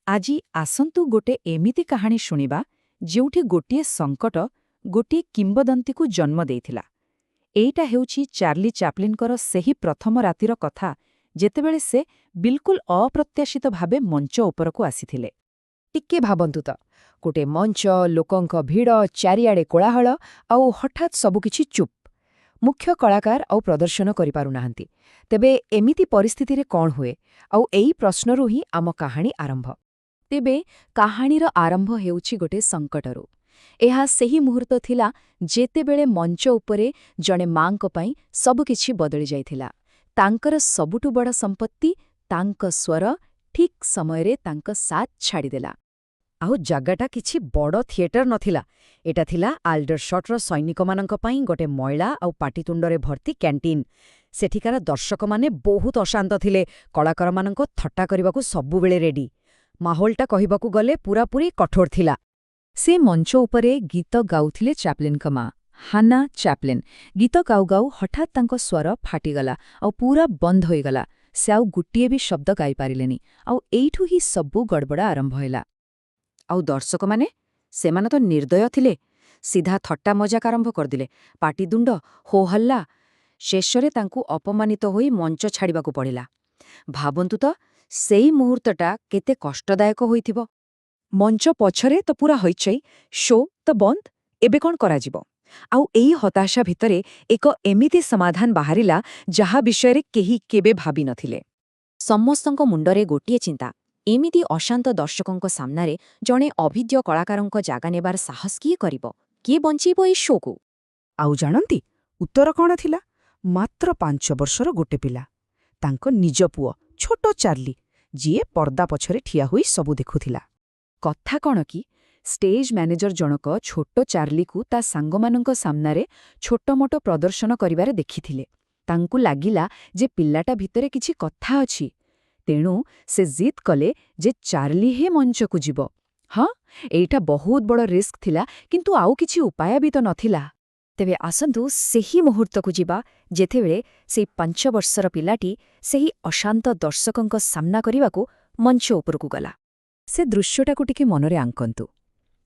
ଆଜି ଆସନ୍ତୁ ଗୋଟେ ଏମିତି କାହାଣୀ ଶୁଣିବା ଯେଉଁଠି ଗୋଟିଏ ସଙ୍କଟ ଗୋଟିଏ କିମ୍ବଦନ୍ତୀକୁ ଜନ୍ମ ଦେଇଥିଲା। ଏଇଟା ହେଉଛି ଚାର୍ଲି ଚାପ୍ଲିନଙ୍କର ସେହି ପ୍ରଥମ ରାତିର କଥା, ଯେତେବେଳେ ସେ ବିଲକୁଲ ଅପ୍ରତ୍ୟାଶିତ ଭାବେ ମଞ୍ଚ ଉପରକୁ ଆସିଥିଲେ। ଟିକେ ଭାବନ୍ତୁ ତ, ଗୋଟେ ମଞ୍ଚ, ଲୋକଙ୍କ ଭିଡ଼, ଚାରିଆଡ଼େ କୋଳାହଳ ଆଉ ହଠାତ୍ ସବୁକିଛି ଚୁପ୍। ମୁଖ୍ୟ କଳାକାର ଆଉ ପ୍ରଦର୍ଶନ କରିପାରୁନାହାନ୍ତି। ତେବେ ଏମିତି ପରିସ୍ଥିତିରେ କ'ଣ ହୁଏ? ଆଉ ଏଇ ପ୍ରଶ୍ନରୁ ହିଁ ଆମ କାହାଣୀ ଆରମ୍ଭ। ତେବେ କାହାଣୀର ଆରମ୍ଭ ହେଉଛି ଗୋଟେ ସଙ୍କଟରୁ। ଏହା ସେହି ମୁହୂର୍ତ୍ତ ଥିଲା ଯେତେବେଳେ ମଞ୍ଚ ଉପରେ ଜଣେ ମାଙ୍କ ପାଇଁ ସବୁକିଛି ବଦଳି ଯାଇଥିଲା। ତାଙ୍କର ସବୁଠୁ ବଡ଼ ସମ୍ପତ୍ତି, ତାଙ୍କ ସ୍ୱର, ଠିକ୍ ସମୟରେ ତାଙ୍କ ସାଥ୍ ଛାଡ଼ିଦେଲା। ଆଉ ଜାଗାଟା କିଛି ବଡ଼ ଥିଏଟର ନଥିଲା। ଏଟା ଥିଲା ଆଲ୍ଡରସଟ୍ର ସୈନିକମାନଙ୍କ ପାଇଁ ଗୋଟେ ମଇଳା ଆଉ ପାଟିତୁଣ୍ଡରେ ଭର୍ତ୍ତି କ୍ୟାଣ୍ଟିନ୍। ସେଠିକାର ଦର୍ଶକମାନେ ବହୁତ ଅଶାନ୍ତ ଥିଲେ, କଳାକାରମାନଙ୍କ ଥଟ୍ଟା କରିବାକୁ ସବୁବେଳେ ରେଡି। ମାହୋଲଟା କହିବାକୁ ଗଲେ ପୂରାପୂରି କଠୋର ଥିଲା। ସେ ମଞ୍ଚ ଉପରେ ଗୀତ ଗାଉଥିଲେ ଚାପ୍ଲିନଙ୍କ ମା, ହାନା ଚାପ୍ଲିନ୍। ଗୀତ ଗାଉ ଗାଉ ହଠାତ୍ ତାଙ୍କ ସ୍ୱର ଫାଟିଗଲା ଆଉ ପୂରା ବନ୍ଦ ହୋଇଗଲା। ସେ ଆଉ ଗୋଟିଏ ବି ଶବ୍ଦ ଗାଇପାରିଲେନି। ଆଉ ଏଇଠୁ ହିଁ ସବୁ ଗଡ଼ବଡ଼ ଆରମ୍ଭ ହେଲା। ଆଉ ଦର୍ଶକମାନେ, ସେମାନେ ତ ନିର୍ଦ୍ଦୟ ଥିଲେ। ସିଧା ଥଟ୍ଟା ମଜାକ ଆରମ୍ଭ କରିଦେଲେ, ପାଟିତୁଣ୍ଡ, ହୋହଲ୍ଲା। ଶେଷରେ ତାଙ୍କୁ ଅପମାନିତ ହୋଇ ମଞ୍ଚ ଛାଡ଼ିବାକୁ ପଡ଼ିଲା। ଭାବନ୍ତୁ ତ, ସେଇ ମୁହୂର୍ତ୍ତଟା କେତେ କଷ୍ଟଦାୟକ ହୋଇଥିବ। ମଞ୍ଚ ପଛରେ ତ ପୂରା ହଇଚଇ, ଶୋ ତ ବନ୍ଦ, ଏବେ କ'ଣ କରାଯିବ? ଆଉ ଏଇ ହତାଶା ଭିତରେ ଏକ ଏମିତି ସମାଧାନ ବାହାରିଲା ଯାହା ବିଷୟରେ କେହି କେବେ ଭାବିନଥିଲେ। ସମସ୍ତଙ୍କ ମୁଣ୍ଡରେ ଗୋଟିଏ ଚିନ୍ତା, ଏମିତି ଅଶାନ୍ତ ଦର୍ଶକଙ୍କ ସାମ୍ନାରେ ଜଣେ ଅଭିଜ୍ଞ କଳାକାରଙ୍କ ଜାଗା ନେବାର ସାହସ କିଏ କରିବ? କିଏ ବଞ୍ଚେଇବ ଏଇ ଶୋକୁ? ଆଉ ଜାଣନ୍ତି ଉତ୍ତର କ'ଣ ଥିଲା? ମାତ୍ର 5 ବର୍ଷର ଗୋଟେ ପିଲା, ତାଙ୍କ ନିଜ ପୁଅ ଛୋଟ ଚାର୍ଲି, ଯିଏ ପର୍ଦ୍ଦା ପଛରେ ଠିଆ ହୋଇ ସବୁ ଦେଖୁଥିଲା। କଥା କ'ଣ କି, ଷ୍ଟେଜ୍ ମ୍ୟାନେଜର ଜଣକ ଛୋଟ ଚାର୍ଲିକୁ ତା ସାଙ୍ଗମାନଙ୍କ ସାମ୍ନାରେ ଛୋଟମୋଟ ପ୍ରଦର୍ଶନ କରିବାରେ ଦେଖିଥିଲେ। ତାଙ୍କୁ ଲାଗିଲା ଯେ ପିଲାଟା ଭିତରେ କିଛି କଥା ଅଛି। ତେଣୁ ସେ ଜିଦ୍ କଲେ ଯେ ଚାର୍ଲି ହିଁ ମଞ୍ଚକୁ ଯିବ। ହଁ, ଏଇଟା ବହୁତ ବଡ଼ ରିସ୍କ ଥିଲା, କିନ୍ତୁ ଆଉ କିଛି ଉପାୟ ବି ତ ନଥିଲା। ତେବେ ଆସନ୍ତୁ ସେହି ମୁହୂର୍ତ୍ତକୁ ଯିବା, ଯେତେବେଳେ ସେଇ 5 ବର୍ଷର ପିଲାଟି ସେହି ଅଶାନ୍ତ ଦର୍ଶକଙ୍କ ସାମ୍ନା କରିବାକୁ ମଞ୍ଚ ଉପରକୁ ଗଲା। ସେ ଦୃଶ୍ୟଟାକୁ ଟିକେ ମନରେ ଆଙ୍କନ୍ତୁ।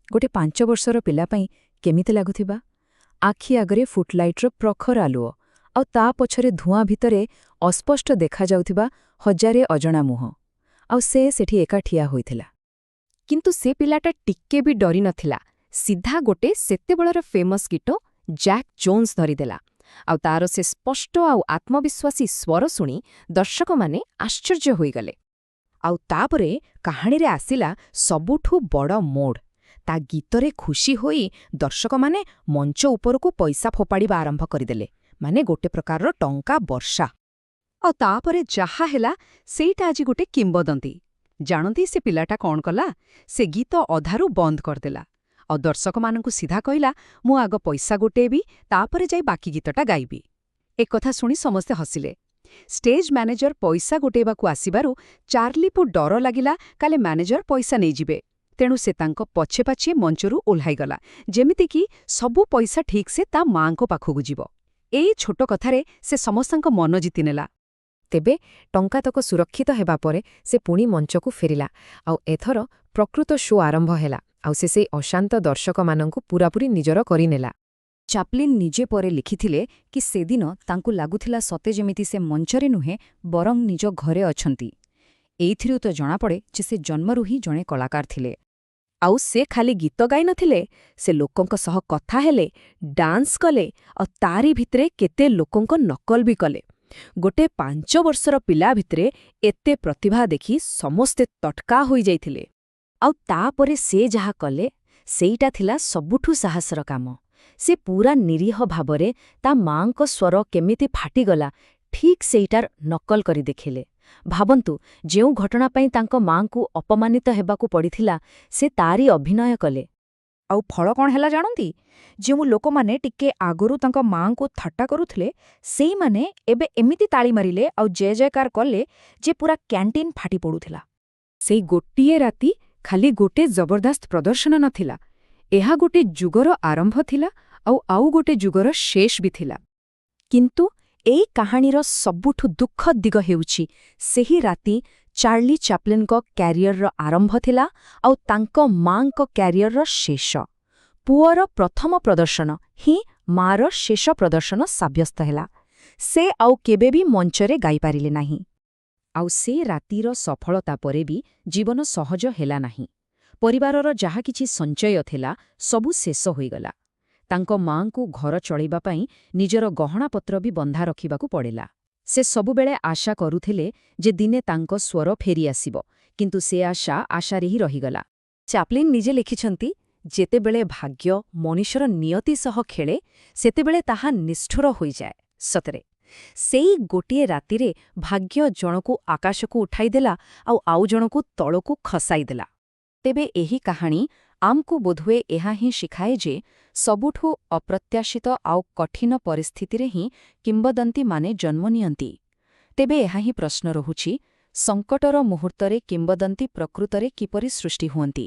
ଗୋଟେ 5 ବର୍ଷର ପିଲା ପାଇଁ କେମିତି ଲାଗୁଥିବା? ଆଖି ଆଗରେ ଫୁଟଲାଇଟ୍ର ପ୍ରଖର ଆଲୁଅ ଆଉ ତା ପଛରେ ଧୂଆଁ ଭିତରେ ଅସ୍ପଷ୍ଟ ଦେଖାଯାଉଥିବା ହଜାରେ ଅଜଣା ମୁହଁ। ଆଉ ସେ ସେଠି ଏକା ଠିଆ ହୋଇଥିଲା। କିନ୍ତୁ ସେ ପିଲାଟା ଟିକେ ବି ଡରି ନଥିଲା। ସିଧା ଗୋଟେ ସେତେବେଳର ଫେମସ୍ ଗୀତ ଜ୍ୟାକ୍ ଜୋନ୍ସ ଧରିଦେଲା। ଆଉ ତାର ସେ ସ୍ପଷ୍ଟ ଆଉ ଆତ୍ମବିଶ୍ୱାସୀ ସ୍ୱର ଶୁଣି ଦର୍ଶକମାନେ ଆଶ୍ଚର୍ଯ୍ୟ ହୋଇଗଲେ। ଆଉ ତାପରେ କାହାଣୀରେ ଆସିଲା ସବୁଠୁ ବଡ଼ ମୋଡ଼। ତା ଗୀତରେ ଖୁସି ହୋଇ ଦର୍ଶକମାନେ ମଞ୍ଚ ଉପରକୁ ପଇସା ଫୋପାଡ଼ିବା ଆରମ୍ଭ କରିଦେଲେ, ମାନେ ଗୋଟେ ପ୍ରକାରର ଟଙ୍କା ବର୍ଷା। ଆଉ ତାପରେ ଯାହା ହେଲା, ସେଇଟା ଆଜି ଗୋଟେ କିମ୍ବଦନ୍ତୀ। ଜାଣନ୍ତି ସେ ପିଲାଟା କ'ଣ କଲା? ସେ ଗୀତ ଅଧାରୁ ବନ୍ଦ କରିଦେଲା ଆଉ ଦର୍ଶକମାନଙ୍କୁ ସିଧା କହିଲା, "ମୁଁ ଆଗ ପଇସା ଗୋଟେଇବି, ତାପରେ ଯାଇ ବାକି ଗୀତଟା ଗାଇବି।" ଏକଥା ଶୁଣି ସମସ୍ତେ ହସିଲେ। ଷ୍ଟେଜ୍ ମ୍ୟାନେଜର ପଇସା ଗୋଟେଇବାକୁ ଆସିବାରୁ ଚାର୍ଲିକୁ ଡର ଲାଗିଲା, କାଲେ ମ୍ୟାନେଜର ପଇସା ନେଇଯିବେ। ତେଣୁ ସେ ତାଙ୍କ ପଛେ ପଛେ ମଞ୍ଚରୁ ଓହ୍ଲାଇଗଲା, ଯେମିତିକି ସବୁ ପଇସା ଠିକ୍ସେ ତା ମାଆଙ୍କ ପାଖକୁ ଯିବ। ଏଇ ଛୋଟ କଥାରେ ସେ ସମସ୍ତଙ୍କ ମନ ଜିତିନେଲା। ତେବେ ଟଙ୍କାତକ ସୁରକ୍ଷିତ ହେବା ପରେ ସେ ପୁଣି ମଞ୍ଚକୁ ଫେରିଲା। ଆଉ ଏଥର ପ୍ରକୃତ ଶୋ ଆରମ୍ଭ ହେଲା ଆଉ ସେ ସେଇ ଅଶାନ୍ତ ଦର୍ଶକମାନଙ୍କୁ ପୂରାପୂରି ନିଜର କରିନେଲା। ଚାପ୍ଲିନ୍ ନିଜେ ପରେ ଲେଖିଥିଲେ କି ସେଦିନ ତାଙ୍କୁ ଲାଗୁଥିଲା ସତେ ଯେମିତି ସେ ମଞ୍ଚରେ ନୁହେଁ, ବରଂ ନିଜ ଘରେ ଅଛନ୍ତି। ଏଇଥିରୁ ତ ଜଣାପଡ଼େ ଯେ ସେ ଜନ୍ମରୁ ହିଁ ଜଣେ କଳାକାର ଥିଲେ। ଆଉ ସେ ଖାଲି ଗୀତ ଗାଇନଥିଲେ, ସେ ଲୋକଙ୍କ ସହ କଥା ହେଲେ, ଡାନ୍ସ କଲେ ଆଉ ତାରି ଭିତରେ କେତେ ଲୋକଙ୍କ ନକଲ ବି କଲେ। ଗୋଟେ 5 ବର୍ଷର ପିଲା ଭିତରେ ଏତେ ପ୍ରତିଭା ଦେଖି ସମସ୍ତେ ତଟକା ହୋଇଯାଇଥିଲେ। ଆଉ ତାପରେ ସେ ଯାହା କଲେ, ସେଇଟା ଥିଲା ସବୁଠୁ ସାହସର କାମ। ସେ ପୂରା ନିରୀହ ଭାବରେ ତା ମାଙ୍କ ସ୍ୱର କେମିତି ଫାଟିଗଲା, ଠିକ୍ ସେଇଟାର ନକଲ କରି ଦେଖିଲେ। ଭାବନ୍ତୁ, ଯେଉଁ ଘଟଣା ପାଇଁ ତାଙ୍କ ମାଙ୍କୁ ଅପମାନିତ ହେବାକୁ ପଡ଼ିଥିଲା, ସେ ତାରି ଅଭିନୟ କଲେ। ଆଉ ଫଳ କ'ଣ ହେଲା ଜାଣନ୍ତି? ଯେଉଁ ଲୋକମାନେ ଟିକେ ଆଗରୁ ତାଙ୍କ ମାଆଙ୍କୁ ଥଟ୍ଟା କରୁଥିଲେ, ସେଇମାନେ ଏବେ ଏମିତି ତାଳି ମାରିଲେ ଆଉ ଜୟ ଜୟକାର କଲେ ଯେ ପୂରା କ୍ୟାଣ୍ଟିନ୍ ଫାଟି ପଡୁଥିଲା। ସେଇ ଗୋଟିଏ ରାତି ଖାଲି ଗୋଟେ ଜବରଦସ୍ତ ପ୍ରଦର୍ଶନ ନଥିଲା, ଏହା ଗୋଟେ ଯୁଗର ଆରମ୍ଭ ଥିଲା ଆଉ ଆଉ ଗୋଟେ ଯୁଗର ଶେଷ ବି ଥିଲା। କିନ୍ତୁ ଏଇ କାହାଣୀର ସବୁଠୁ ଦୁଃଖଦ ଦିଗ ହେଉଛି, ସେହି ରାତି ଚାର୍ଲି ଚାପ୍ଲିନ୍ଙ୍କ କ୍ୟାରିୟରର ଆରମ୍ଭ ଥିଲା ଆଉ ତାଙ୍କ ମାଙ୍କ କ୍ୟାରିୟରର ଶେଷ। ପୁଅର ପ୍ରଥମ ପ୍ରଦର୍ଶନ ହିଁ ମାର ଶେଷ ପ୍ରଦର୍ଶନ ସାବ୍ୟସ୍ତ ହେଲା। ସେ ଆଉ କେବେ ବି ମଞ୍ଚରେ ଗାଇପାରିଲେ ନାହିଁ। ଆଉ ସେ ରାତିର ସଫଳତା ପରେ ବି ଜୀବନ ସହଜ ହେଲା ନାହିଁ। ପରିବାରର ଯାହା କିଛି ସଞ୍ଚୟ ଥିଲା, ସବୁ ଶେଷ ହୋଇଗଲା। ତାଙ୍କ ମାଙ୍କୁ ଘର ଚଳେଇବା ପାଇଁ ନିଜର ଗହଣାପତ୍ର ବି ବନ୍ଧା ରଖିବାକୁ ପଡ଼ିଲା। ସେ ସବୁବେଳେ ଆଶା କରୁଥିଲେ ଯେ ଦିନେ ତାଙ୍କ ସ୍ୱର ଫେରିଆସିବ, କିନ୍ତୁ ସେ ଆଶା ଆଶାରେ ହିଁ ରହିଗଲା। ଚାପ୍ଲିନ୍ ନିଜେ ଲେଖିଛନ୍ତି, ଯେତେବେଳେ ଭାଗ୍ୟ ମଣିଷର ନିୟତି ସହ ଖେଳେ, ସେତେବେଳେ ତାହା ନିଷ୍ଠୁର ହୋଇଯାଏ। ସତରେ ସେଇ ଗୋଟିଏ ରାତିରେ ଭାଗ୍ୟ ଜଣକୁ ଆକାଶକୁ ଉଠାଇଦେଲା ଆଉ ଆଉ ଜଣକୁ ତଳକୁ ଖସାଇଦେଲା। ତେବେ ଏହି କାହାଣୀ ଆମକୁ ବୋଧହୁଏ ଏହା ହିଁ ଶିଖାଏ ଯେ ସବୁଠୁ ଅପ୍ରତ୍ୟାଶିତ ଆଉ କଠିନ ପରିସ୍ଥିତିରେ ହିଁ କିମ୍ବଦନ୍ତୀମାନେ ଜନ୍ମ ନିଅନ୍ତି। ତେବେ ଏହା ହିଁ ପ୍ରଶ୍ନ ରହୁଛି, ସଙ୍କଟର ମୁହୂର୍ତ୍ତରେ କିମ୍ବଦନ୍ତୀ ପ୍ରକୃତରେ କିପରି ସୃଷ୍ଟି ହୁଅନ୍ତି?